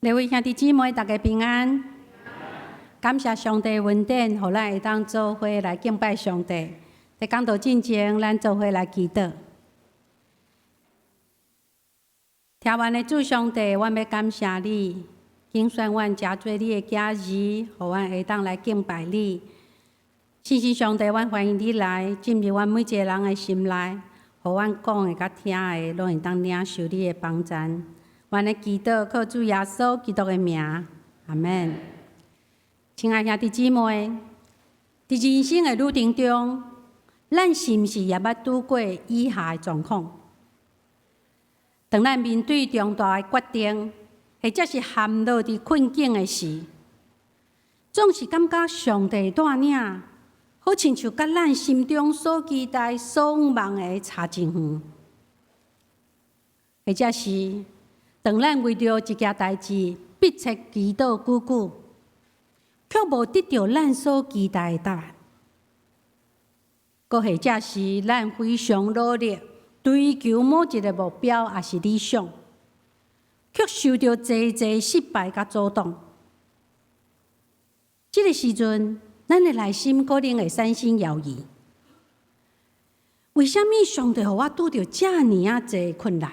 各位兄弟姊妹，大家平安。感謝上帝恩典，予咱會當做伙來敬拜上帝。佇講道進前，咱做伙來祈禱。天父的主上帝，阮欲感謝你，揀選阮成做你的囝兒，予阮會當來敬拜你。聖神上帝，阮歡迎你來進入阮每一个人的心內，予阮講的佮聽的，攏會當領受你的幫贊。阮的祈禱靠主耶穌基督的名，阿們。親愛兄弟姊妹，佇人生的旅程中，咱是毋是也捌拄過以下的狀況？當咱面對重大的決定，或者是陷落佇困境的時，總是感覺上帝帶領，好親像佮咱心中所期待、所望的差真遠，或者是當咱為著一件代誌迫切祈禱久久，卻無得著咱所期待的答案；閣或者是咱非常努力追求某一个目標，抑是理想，卻受著濟濟失敗佮阻擋。這个時陣，咱的內心可能會產生猶疑：為啥物上帝予我拄著遮爾仔濟困難？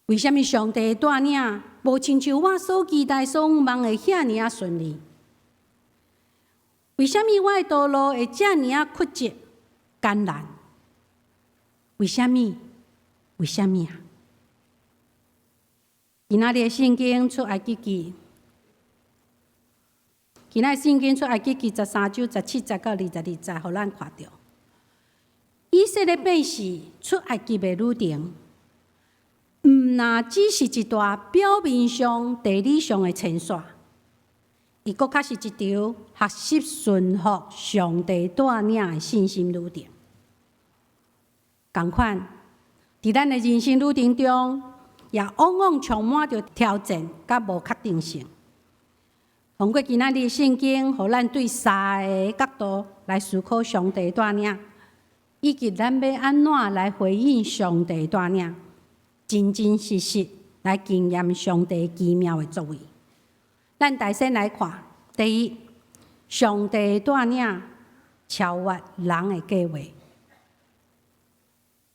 為啥物上帝帶領無親像我所期待、所望的遐爾仔順利？為啥物我的道路會遮爾仔曲折艱難？為啥物？為啥物啊？今仔日的聖經出埃及記，今仔日聖經出埃及記13章17節到22節，予咱看著。以色列百姓出埃及的旅程，毋若只是一段表面上、地理上的遷徙，伊閣較是一場學習順服上帝帶領的信心旅程。仝款，佇咱的人生旅程中，也往往充滿著挑戰佮無確定性。通過今仔日聖經，予咱對三个角度來思考上帝帶領，以及咱欲按怎來回應上帝帶領，真真實實來經驗上帝奇妙的作為。咱大先來看，第一，上帝帶領超越人的計畫。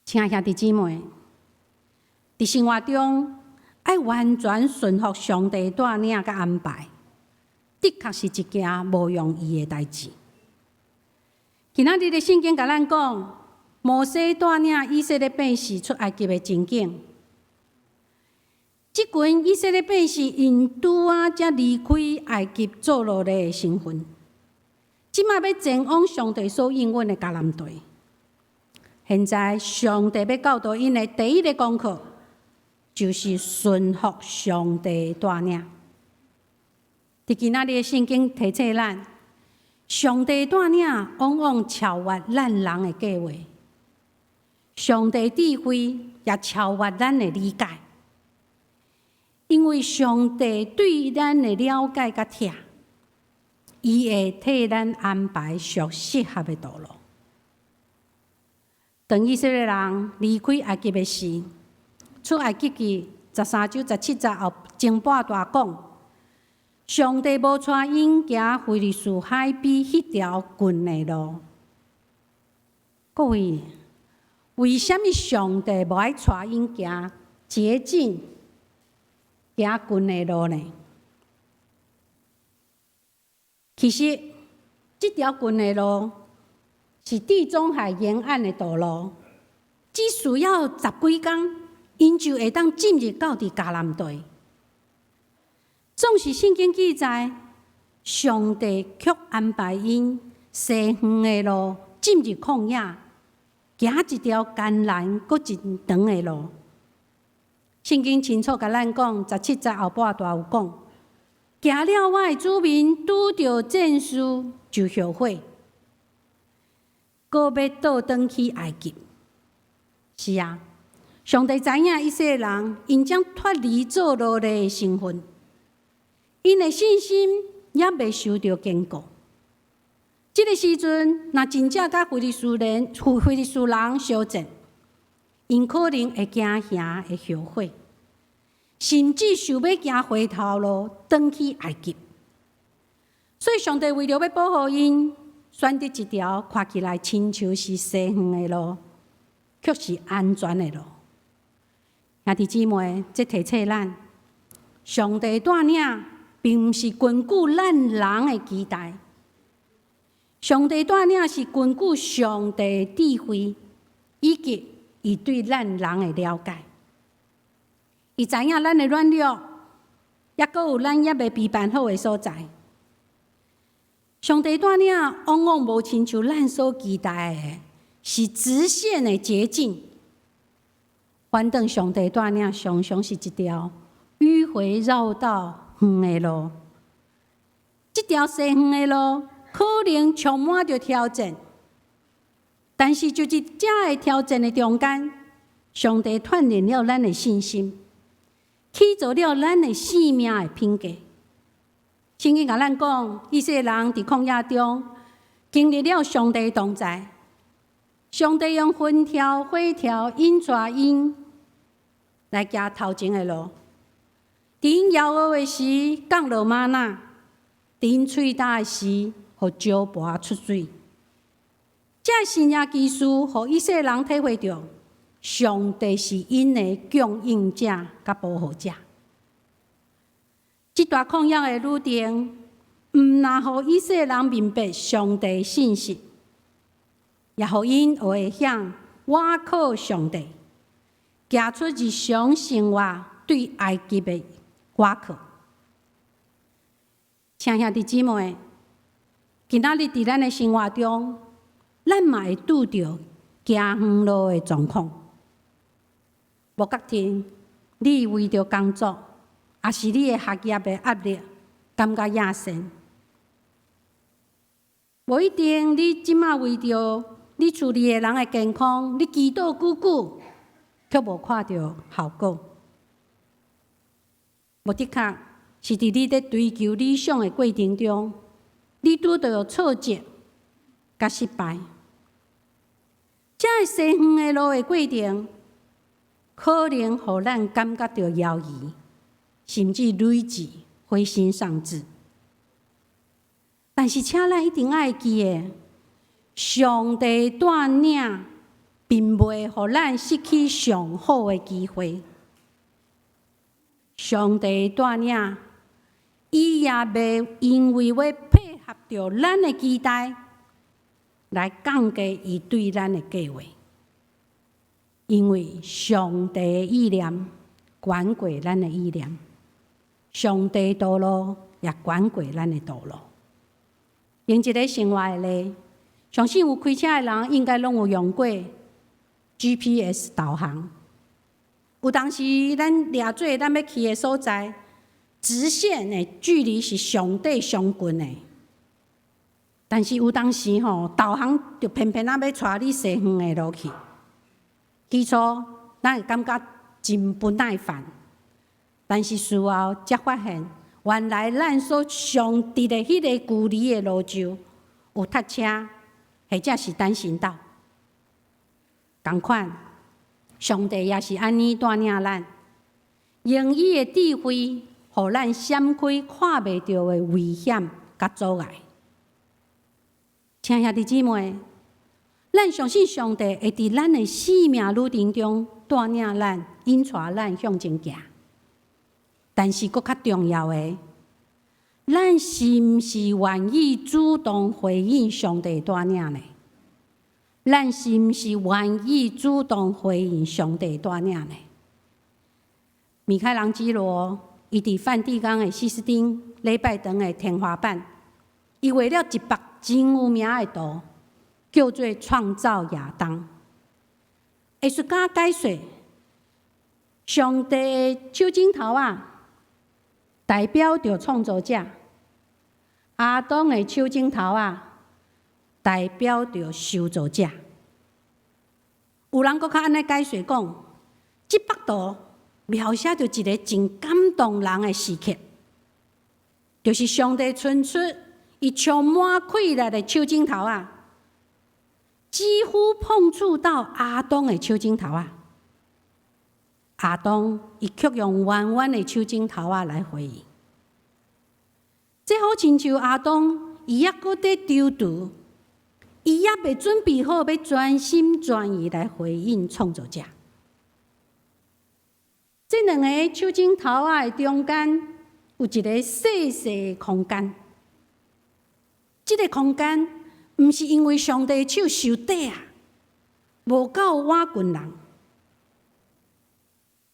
親愛兄弟姊妹，佇生活中愛完全順服上帝帶領佮安排，的確是一件無容易的代誌。今仔日的聖經共咱講，摩西帶領以色列百姓出埃及的情景。這群以色列百姓𪜶拄仔才離開埃及做奴隸的身份，這馬欲前往上帝所應允的迦南地。現在上帝欲教導𪜶的第一个功課，就是順服上帝帶領。佇今仔日的聖經提醒咱，上帝帶領往往超越咱人的計畫，上帝智慧也超越咱的理解。因為上帝對咱的了解佮疼，伊會替咱安排上適合的道路。當以色列人離開埃及的時，出埃及記13章17節後前半段講，上帝無帶𪜶行非利士海邊彼條近的路。各位，為啥物上帝無愛帶𪜶行捷徑？行近的路呢？其實，這條近的路是地中海沿岸的道路，只需要十幾工，𪜶就會當進入到佇迦南地。總是聖經記載，上帝卻安排𪜶踅遠的路進入曠野，行一條艱難閣真長的路。聖經清楚共咱講，17節後半段有講，行了我的子民拄著戰事就後悔，閣欲倒轉去埃及。是啊，上帝知影以色列人，𪜶才脫離做奴隸的身份，𪜶的信心猶未受著堅固。這个時陣，若真正佮非利士人相戰，𪜶可能會驚嚇，會後悔。甚至想欲行回頭路，轉去埃及。所以上帝為著欲保護𪜶，選擇一條看起來親像是西遠的路，卻是安全的路。兄弟姊妹，這提醒咱，上帝帶領並毋是根據咱人的期待，上帝帶領是根據上帝的智慧以及伊對咱人的了解。伊知影咱的軟弱，抑閣有咱猶未備辦好的所在。上帝帶領往往無親像咱所期待的，是直線的捷徑。反轉上帝帶領常常是一條迂迴繞道遠的路。這條西遠的路可能充滿著挑戰，但是就佇這个挑戰的中間，上帝鍛鍊了咱的信心，起造了咱的生命的品格。聖經共咱講，以色列人佇曠野中經歷了上帝同在，上帝用雲柱、火柱引帶𪜶來行頭前的路。佇𪜶枵餓的時，降落嗎哪；佇𪜶喙焦的時，予石盤出水。這神蹟奇事，予以色列人體會著，上帝是𪜶的供應者佮保護者。這段曠野的旅程，毋但予以色列人明白上帝信實，也予𪜶學會曉倚靠上帝，行出日常生活對埃及的倚靠。親兄弟姊妹，今仔日佇咱的生活中，咱嘛會拄著行遠路的狀況。無確定你為著工作，抑是你的學業的壓力，感覺厭世。無一定你這馬為著你厝裡的人的健康，你祈禱久久，卻無看著效果。無的確是佇你咧追求理想的過程中，你拄著挫折佮失敗。這个西遠的路的過程，可能予咱感覺著猶豫，甚至累積灰心喪志。但是，請咱一定愛記得，上帝帶領並袂予咱失去上好的機會。上帝帶領，伊也袂因為欲配合著咱的期待，來降低伊對咱的計劃。因為上帝的意念懸過咱的意念，上帝道路也懸過咱的道路。用一个生活的例，相信有開車的人應該攏有用過 GPS 導航。有當時咱掠做咱欲去的所在，直線的距離是上短上近的。但是有當時吼，導航就偏偏仔欲帶你西遠的路去。起初，咱會感覺真不耐煩，但是事後才發現，原來咱所上直的彼个距離的路就有塞車，或者是單行道。仝款，上帝也是按呢帶領咱，用伊的智慧，予咱閃開看袂著的危險佮阻礙。親兄弟姊妹，咱相信上帝會佇咱的生命旅程中帶領咱、引帶咱向前行。但是，閣較重要的，咱是毋是願意主動回應上帝帶領呢？咱是毋是願意主動回應上帝帶領呢？米開朗基羅伊佇梵蒂岡的西斯丁禮拜堂的天花板，伊畫了一幅真有名的圖，叫做《創造亞當》。藝術家解說，上帝的手指頭仔，代表著創造者；亞當的手指頭仔，代表著受造者。有人閣較按呢解說講，這幅圖描寫著一个真感動人的時刻，就是上帝伸出伊充滿氣力的手指頭仔，幾乎碰觸到亞當的手指頭仔。亞當伊卻用彎彎的手指頭仔來回應。這好親像亞當，伊猶閣佇躊躇，伊猶未準備好欲全心全意來回應創造者。這兩个手指頭仔的中間有一个細細的空間。這个空間毋是因為上帝手傷短啊，無夠挽近人。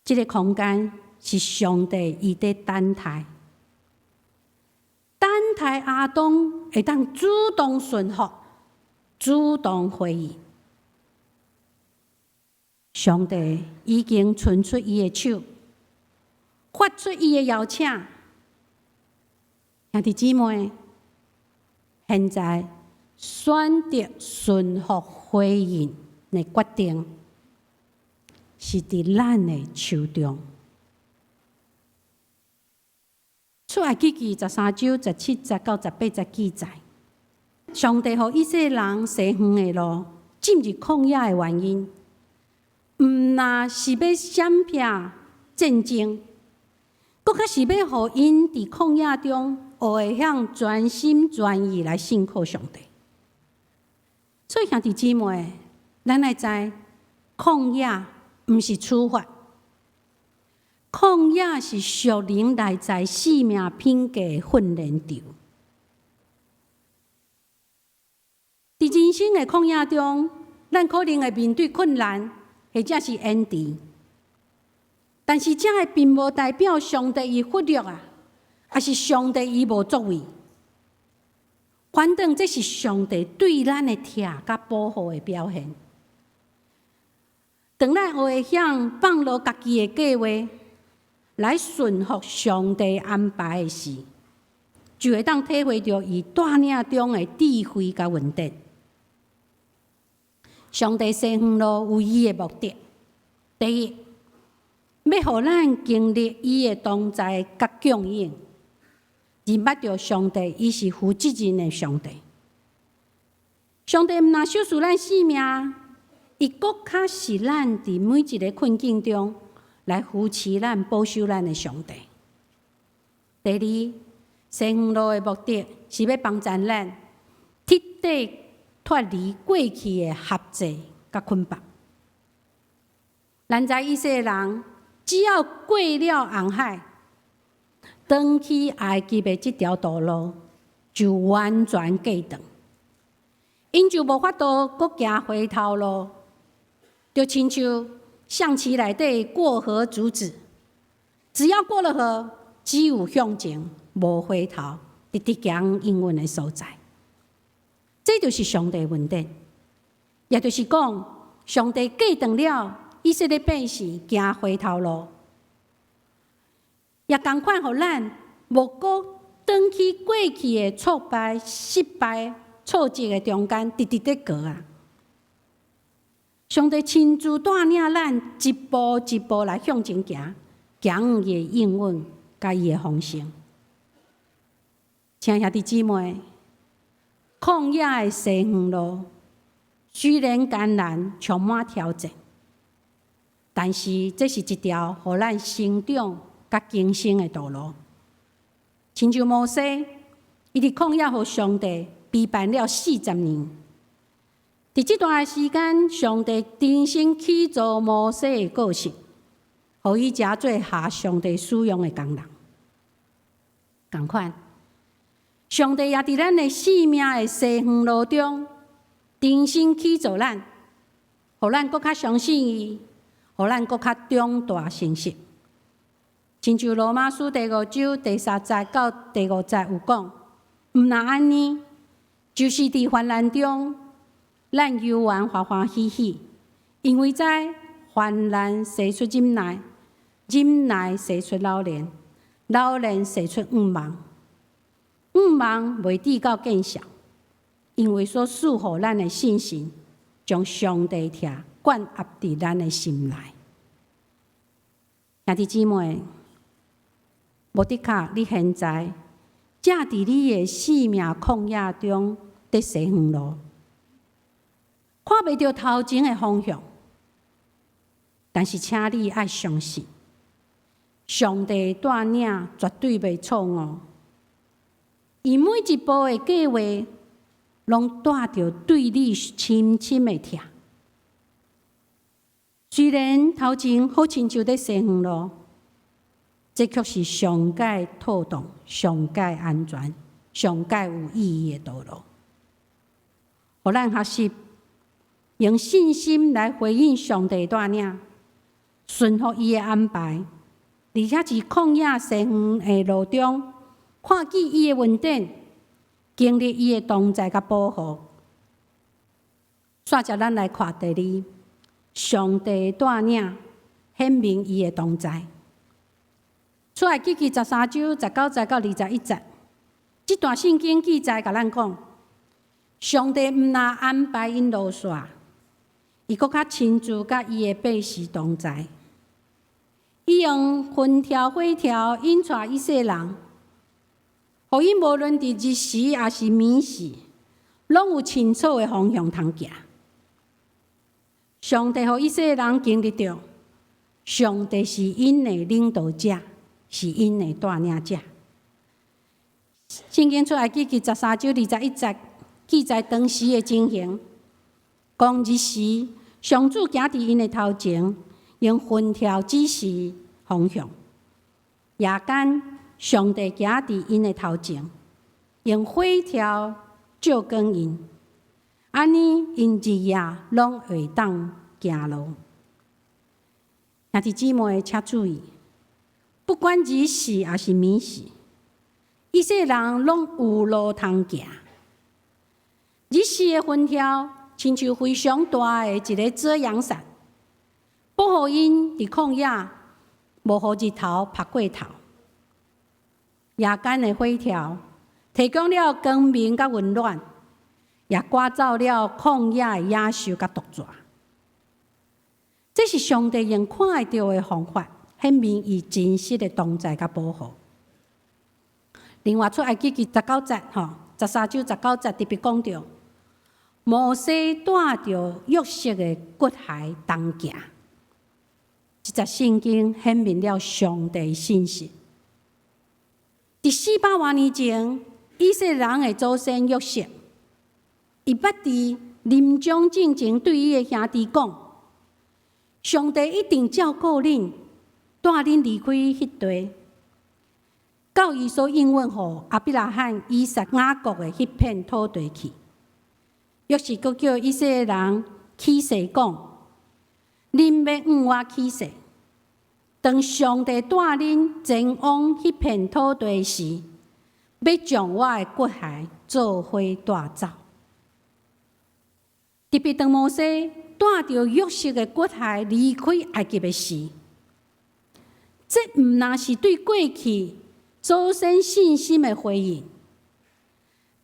這个空間是上帝伊佇等待，等待亞當會當主動順服，主動回應。上帝已經伸出伊的手，發出伊的邀請。兄弟姊妹，現在選擇順服回應的決定，是佇咱的手中。出埃及記13章17節到18節記載，上帝予以色列人西園的路進入曠野的原因，毋但是欲閃避戰爭，閣較是欲予𪜶佇曠野中學會曉全心全意來信靠上帝。所以兄弟姊妹，咱愛知曠野毋是處罰，曠野是屬靈內在生命品格的訓練場。佇人生的曠野中，咱可能會面對困難，或者是延遲，但是這个並無代表上帝伊忽略啊，抑是上帝伊無作為。反轉這是上帝對咱的疼佮保護的表現。當咱學會曉放落家己的計劃，來順服上帝安排的時，就會當體會著伊帶領中的智慧佮恩典。上帝西園路有伊的目的，第一，欲予咱經歷伊的同在佮供應，認捌著上帝伊是負責任的上帝。上帝毋但賞賜咱性命，伊閣較是咱佇每一个困境中來扶持咱、保守咱的上帝。第二，西園路的目的是欲幫助咱徹底脫離過去的轄制佮捆綁。咱知以色列人只要過了紅海，轉去埃及的這條道路就完全隔斷，𪜶就無法度閣行回頭路，就親像象棋內底過河卒子，只要過了河，只有向前，無回頭，直直行永遠的所在。這就是上帝恩典，也就是講，上帝隔斷了以色列百姓行回頭路，也仝款予咱無閣轉去過去的挫敗、失敗、挫折的中間，直直咧過啊！上帝親自帶領咱一步一步來向前行，行伊的應允佮伊的豐盛。親愛兄弟姊妹，曠野的西園路雖然艱難，充滿挑戰，但是這是一條予咱成長佮更新的道路。親像摩西，伊佇曠野予上帝陪伴了40年。佇這段時間，上帝重新起造摩西的個性，予伊成做合上帝使用的工人。仝款，上帝也佇咱的生命的西園路中，重新起造咱，予咱閣較相信伊，予咱閣較長大成熟。親像羅馬書第五章第三節到第五節有講，毋但按呢，就是佇患難中，咱猶原歡歡喜喜，因為知患難生出忍耐，忍耐生出老練，老練生出向望，向望袂至到見笑，因為所賜予咱的信心，將上帝疼灌壓佇咱的心內。兄弟姊妹，無的確，你現在正佇你的生命曠野中佇西園路，看袂著頭前的方向。但是，請你愛相信，上帝帶領絕對袂錯誤。伊每一步的計劃，攏帶著對你深深的疼。雖然頭前好親像佇西園路，這卻是上蓋妥當、上蓋安全、上蓋有意義的道路。予咱學習用信心來回應上帝帶領，順服伊的安排，而且佇曠野西園的路中，看見伊的恩典，經歷伊的同在佮保護。煞接咱來看第二，上帝帶領顯明伊的同在。出埃及記13章19節到21節，這段聖經記載共咱講，上帝毋但安排𪜶路線，伊閣較親自佮伊的百姓同在。伊用雲柱火柱引帶以色列人，予𪜶無論佇日時抑是暝時，攏有清楚的方向通行。上帝予以色列人經歷著，上帝是𪜶的領導者，是𪜶的帶領者。聖經出埃及記13章21節記載當時的情形，講日時上主行佇𪜶的頭前，用雲柱指示方向；夜間上帝行佇𪜶的頭前，用火柱照光𪜶，按呢𪜶日夜攏會當行路。兄弟姊妹，請注意，不管日時抑是暝時，以色列人攏有路通行。日時的雲柱親像非常大的一个遮陽傘，保護𪜶佇曠野無予日頭曝過頭。夜間的火柱提供了光明佮溫暖，也趕走了曠野的野獸佮毒蛇。這是上帝用看會著的方法，顯明伊真實的同在佮保護。另外出埃及記十九節吼，13章19節特別講著，摩西帶著約瑟的骨骸同行。這節聖經顯明了上帝信實。佇400外年前，以色列人的祖先約瑟，伊捌佇臨終進前對伊的兄弟講：上帝一定照顧恁，帶恁離開彼地，到伊所應允予亞伯拉罕、以撒、雅各的彼片土地去。約瑟閣叫以色列人起誓講：恁欲向我起誓，當上帝帶恁前往彼片土地時，欲將我的骨骸做伙帶走。特別當摩西帶著約瑟的骨骸離開埃及的時，這毋但是對過去祖先信心的回應，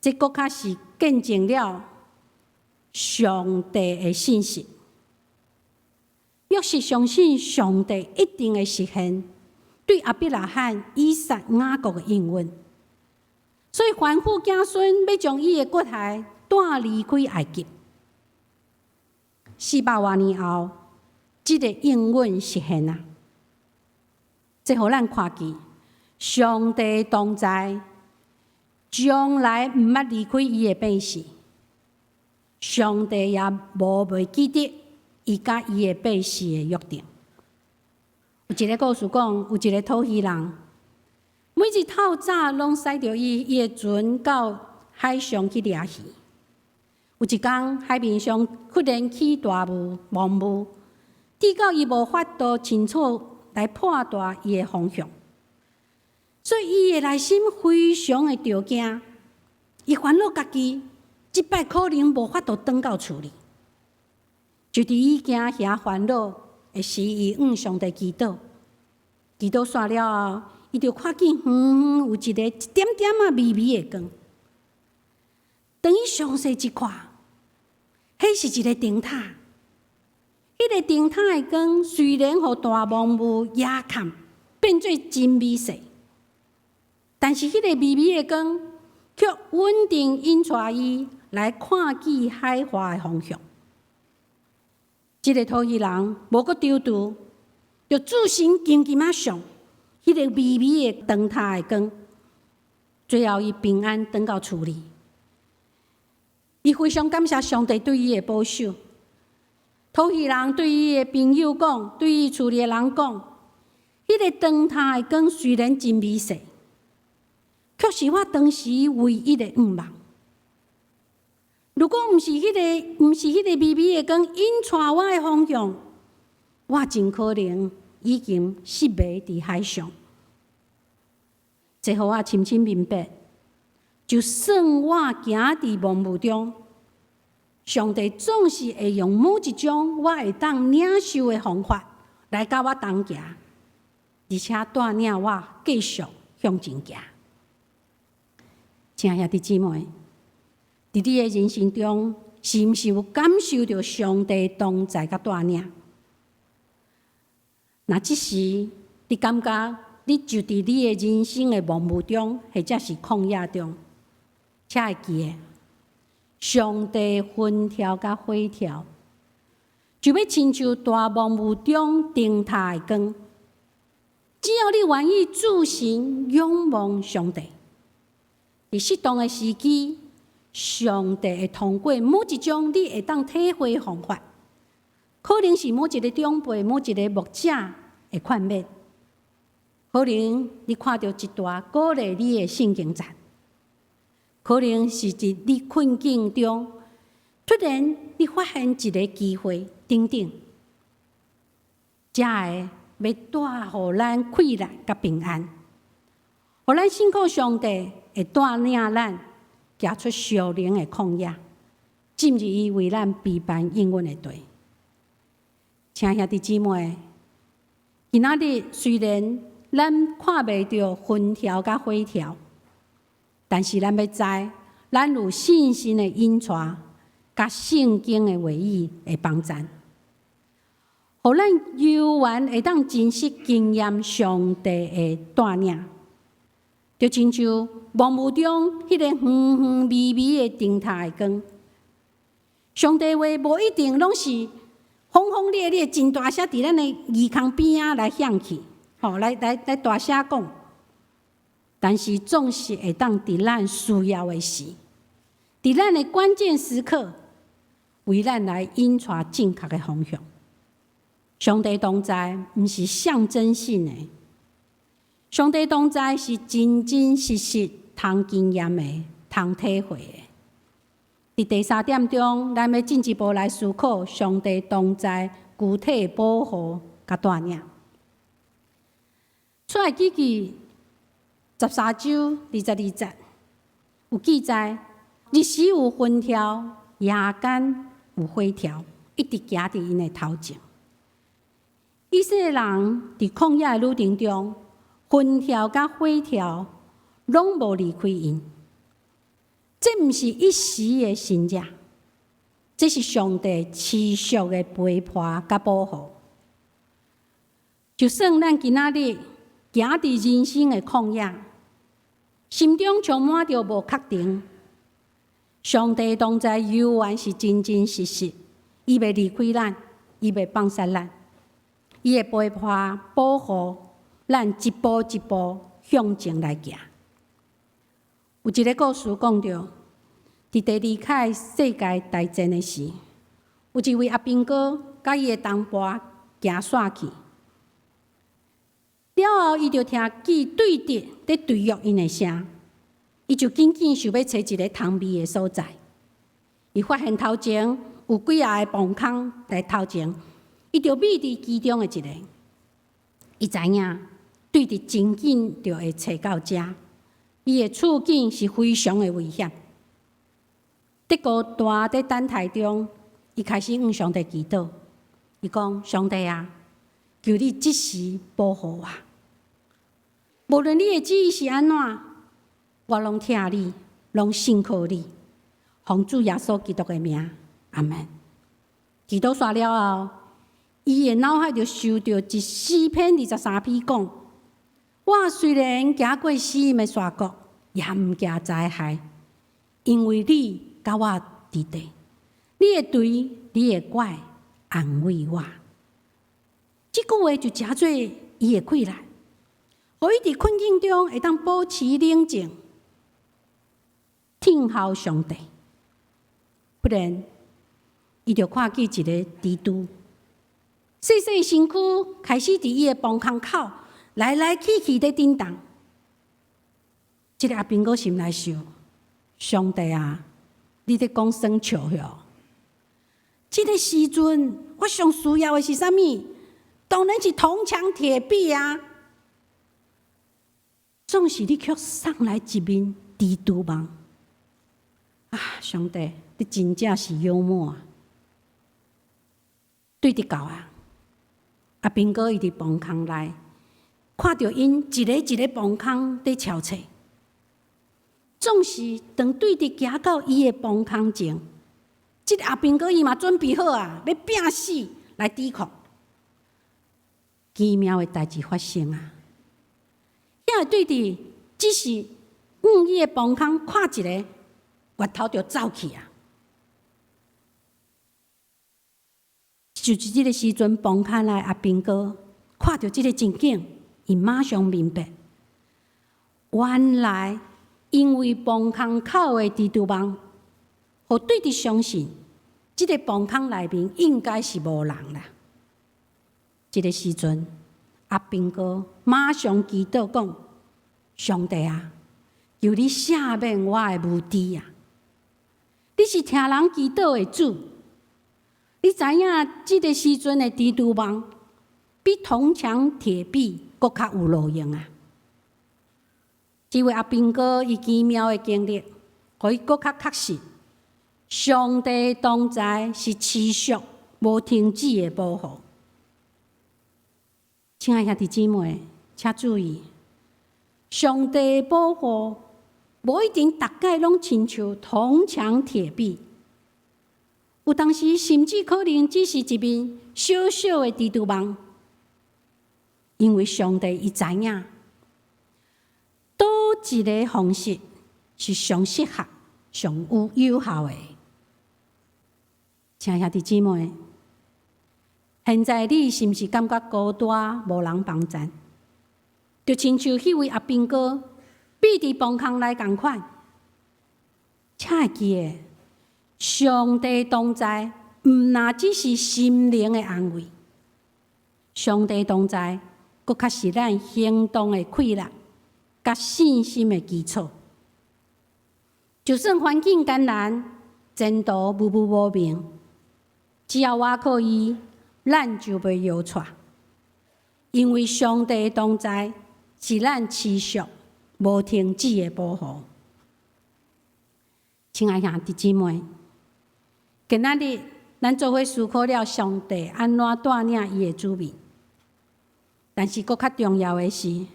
這閣較是見證了上帝的信實。約瑟相信上帝一定會實現對亞伯拉罕、以撒、雅各的應允，所以吩咐子孫欲將伊的骨骸帶離開埃及。400外年後，這個應允實現啊！這予咱看見上帝同在，從來毋捌離開伊的百姓。上帝也無袂記得伊佮伊的百姓的約定。有一个故事講，有一个討魚人，每日透早攏駛著伊的船到海上去掠魚。有一工，海面上忽然起大霧、濃霧，致到伊無法度清楚來判斷伊的方向，所以伊的內心非常的著驚，伊煩惱家己，這擺可能無法度轉到厝裡。就佇伊驚遐煩惱的時，伊向上帝祈禱，祈禱煞了後，伊就看見遠遠有一个一點點仔微微的光。當伊詳細一看，彼是一个燈塔。彼个燈塔的光雖然予大濃霧掩蓋，變做真微細，但是彼個微微的光卻穩定引帶伊來看見海岸的方向。這个討魚人無閣躊躇，就注神緊緊仔上彼个微微的燈塔的光，最後伊平安轉到厝裡。伊非常感謝上帝對伊的保守。討魚人對伊的朋友講，對伊厝裡的人講，彼个燈塔的光雖然真微細，卻是我當時唯一的向望。如果毋是彼个微微的光引帶我的方向，我真可能已經失迷佇海上。這予我深深明白，就算我行佇迷霧中，上帝總是會用某一種我會當領受的方法來佮我同行，而且帶領我繼續向前行。親愛兄弟姊妹，佇你的人生中，是毋是有感受著上帝同在佮帶領？若這時你感覺你就佇你的人生的迷霧中，或者是曠野中，請會記得，上帝雲柱佮火柱，就欲親像大迷霧中燈塔的光。只要你願意注神仰望上帝，佇適當的時機，上帝會通過某一種你會當體會的方法，可能是某一个長輩、某一个牧者的勸勉，可能你看著一段鼓勵你的聖經節，可能是佇你困境中，突然你發現一个機會等等，才會欲帶予咱快樂佮平安，予咱信靠上帝會帶領咱行出屬靈的曠野，進入伊為咱備辦永遠的地。親愛兄弟姊妹，今仔日雖然咱看袂著雲柱佮火柱，但是咱欲知，咱有信心的引帶，佮聖經的話語的幫贊，予咱猶原會當真實經驗上帝的帶領，就親像迷霧中彼个遠遠微微的燈塔的光。上帝話無一定攏是轟轟烈烈、真大聲佇咱的耳孔邊仔來響起，吼，來來來大聲講。但是總是會當佇咱需要的時，佇咱的關鍵時刻，為咱來引帶正確的方向。上帝同在，毋是象徵性的，上帝同在是真真實實通經驗的、通體會的。佇第三點中，咱欲進一步來思考上帝同在具體保護佮帶領。出埃及記13章22節有記載，日時有雲柱，夜間有火柱，一直行佇𪜶的頭前。以色列人佇曠野的旅程中，雲柱佮火柱攏無離開𪜶。這毋是一時的神蹟，這是上帝持續的陪伴佮保護。就算咱今仔日行佇人生的曠野，心中充滿著無確定，上帝同在猶原是真真實實，伊袂離開咱，伊袂放捨咱，伊會陪伴保護咱一步一步向前來行。有一个故事講著，佇第二次世界大戰的時，有一位阿兵哥佮伊的同伴行線去，了後伊就聽見對敵佇對約𪜶的聲，伊就緊緊想欲揣一个通避的所在。伊發現頭前有幾仔个墓坑佇頭前，伊就避佇其中的一个。伊知影對敵真緊就會揣到遮。伊的處境是非常的危險。佇孤單佇等待中，伊開始向上帝祈禱。伊講：上帝啊，求你這時保護我。無論你的旨意是按怎，我攏聽你，攏信靠你。奉主耶穌基督的名，阿門。祈禱煞了後，伊的腦海就收著一詩篇23篇講：我雖然行過死蔭的山谷，也毋驚災害，因為你佮我佇地，你的杖，你的拐，安慰我。這句話就誠做伊的氣力，予伊佇困境中會當保持冷靜，聽候上帝。忽然，伊就看見一个蜘蛛，細細身軀開始佇伊的磅空口來來去去咧振動。這个阿兵哥心內想：上帝啊，你咧講耍笑喲？這个時陣，我上需要的是啥物？當然是銅牆鐵壁啊！總是你卻送來一面蜘蛛網啊！上帝，你真正是幽默啊！對佇到啊，阿兵哥伊佇磅空內看著𪜶一个一個磅空佇敲冊，總是當對佇行到伊的磅空前，這个阿兵哥伊嘛準備好啊，欲拚死來抵抗。奇妙的代誌發生啊！遐個對佇只是向伊的磅空看一下，越頭就走去啊！就是這个時陣，磅空內阿兵哥看著這个情景，伊馬上明白，原來因為磅空口的蜘蛛網，予對佇相信，這个磅空內面應該是無人啦。這个時陣，阿兵哥馬上祈禱講：上帝啊，求你赦免我的無知啊！你是聽人祈禱的主，你知影這个時陣的蜘蛛網比銅牆鐵壁閣較有路用啊！這位阿兵哥伊奇妙的經歷，予伊閣較確信，上帝同在是持續無停止的保護。親愛兄弟姊妹，請注意，上帝保護無一定逐擺攏親像銅牆鐵壁，有當時甚至可能只是一面小小的蜘蛛網，因為上帝伊知影，佗一个方式是上適合、上有有效的。親愛兄弟姊妹，現在你是毋是感覺孤單、無人幫贊？就親像彼位阿兵哥，覕佇磅空內仝款。請會記得，上帝同在，毋若只是心靈的安慰。上帝同在，閣較是咱行動的氣力，佮信心的基礎。就算環境艱難，前途霧霧無明，只要倚靠伊，咱就袂搖掣，因為上帝同在是咱持續無停止的保護。親愛兄弟姊妹，今仔日咱做伙思考了上帝按怎帶領伊的子民，但是閣較重要的是，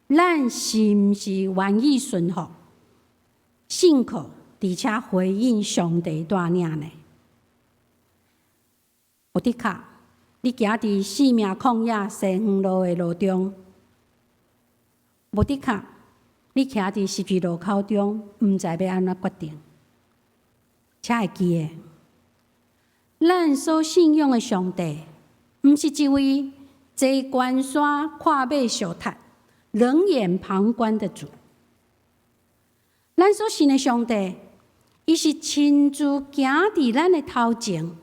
咱是毋是願意順服、信靠，而且回應上帝帶領呢？有的確，你行佇性命曠野西園路的路中；無的確，你徛佇十字路口中，毋知欲按怎決定。請會記得，咱所信仰的上帝，毋是一位坐懸山看馬相踢、冷眼旁觀的主。咱所信的上帝，伊是親自行佇咱的頭前，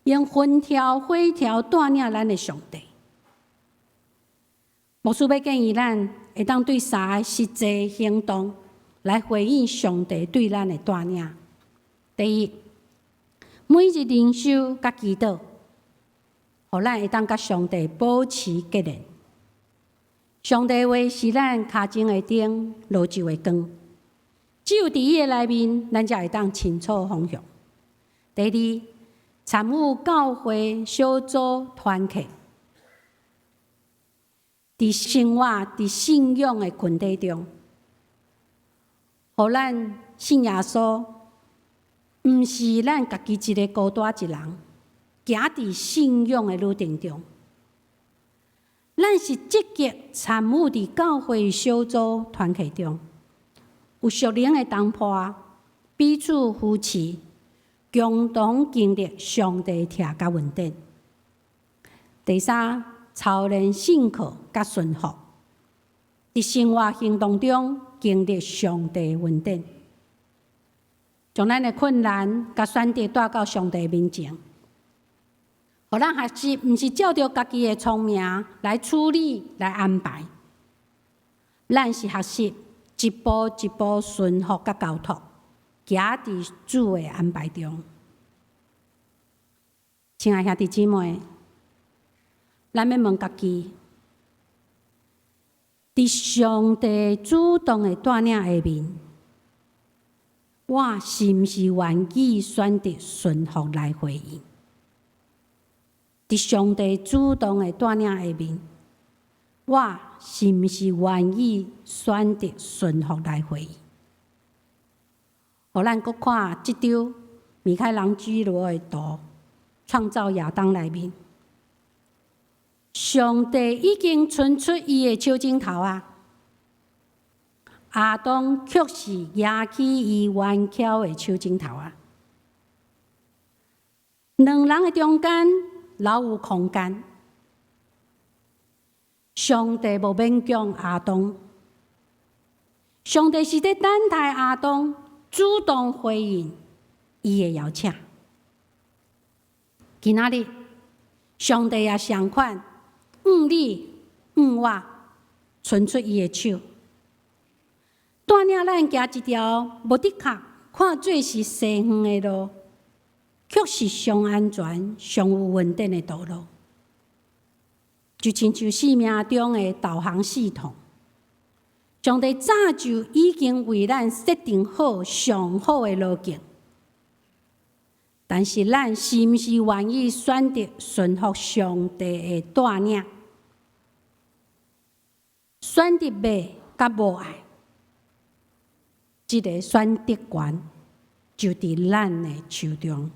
用雲柱火柱帶領咱的上帝。牧師欲建議咱會當對三个實際行動來回應上帝對咱的帶領。第一，每日靈修佮祈禱，予咱會當佮上帝保持結連。上帝話是咱跤前的燈，路上的光。只有佇伊的內面，咱才會當清楚方向。第二，參與教會小組團契，佇生活、佇信仰的群體中，予咱信耶穌，毋是咱家己一个孤單一人，行佇信仰的旅程中，咱是積極參與佇教會小組團契中，有屬靈的同伴，彼此扶持，共同經歷上帝疼佮恩典。第三，操練信靠佮順服，佇生活行動中經歷上帝恩典，將咱的困難佮選擇帶到上帝面前，予咱學習，毋是照著家己的聰明來處理、來安排，咱是學習一步一步順服佮交託，行佇主的安排中。親愛兄弟姊妹，咱欲問家己，佇上帝主動的帶領下面，我是毋是願意選擇順服來回應？佇上帝主動的帶領下面，我是毋是願意選擇順服來回應？予咱閣看這張米開朗基羅的圖，創造亞當內面，上帝已經伸出伊的手指頭仔，亞當卻是攑起伊彎翹的手指頭仔。兩人的中間留有空間，上帝無勉強亞當，上帝是佇等待亞當主動回應伊的邀請。今仔日，上帝也相款，向你、向我，伸出伊的手，帶領咱行一條無的確看做是西遠的路，卻是上安全、上有恩典的道路。就親像生命中的導航系統，上帝早就已經為咱設定好上好的路徑。但是咱是毋是願意選擇順服上帝的帶領？選擇欲佮無愛，這个選擇權就佇咱的手中。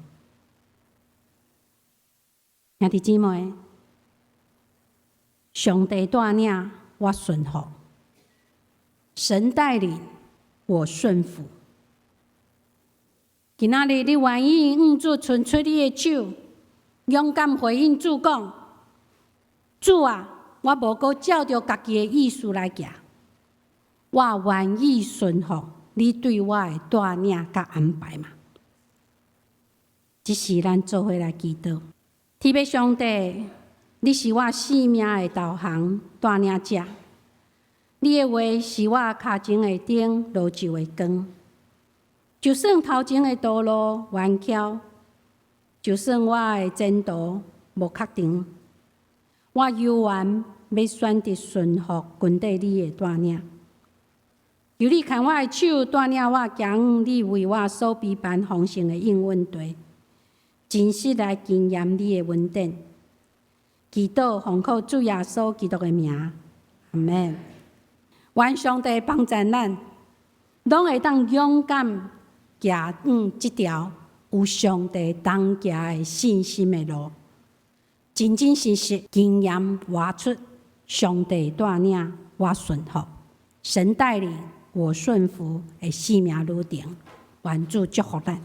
兄弟姊妹，上帝帶領我順服，神帶領我順服。今仔日你願意向主伸出你的手，勇敢回應主講：主啊，我無閣照著家己的意思來行，我願意順服你對我的帶領佮安排嗎？這時咱做伙來祈禱，天父上帝，你是我生命的導航帶領者，你的話是我跤前的燈，路上的光。就算頭前的道路彎曲，就算我的前途無確定，我猶原欲選擇順服跟綴你的帶領。求你牽我的手，帶領我行往你為我所備辦豐盛的應允地，真實來經驗你的恩典。祈禱奉靠主耶穌基督的名，阿門。願上帝幫助咱，攏會當勇敢行往這條有上帝同行的信心的路，真真實實經驗活出上帝帶領我順服，神帶領我順服的生命旅程。願主祝福咱。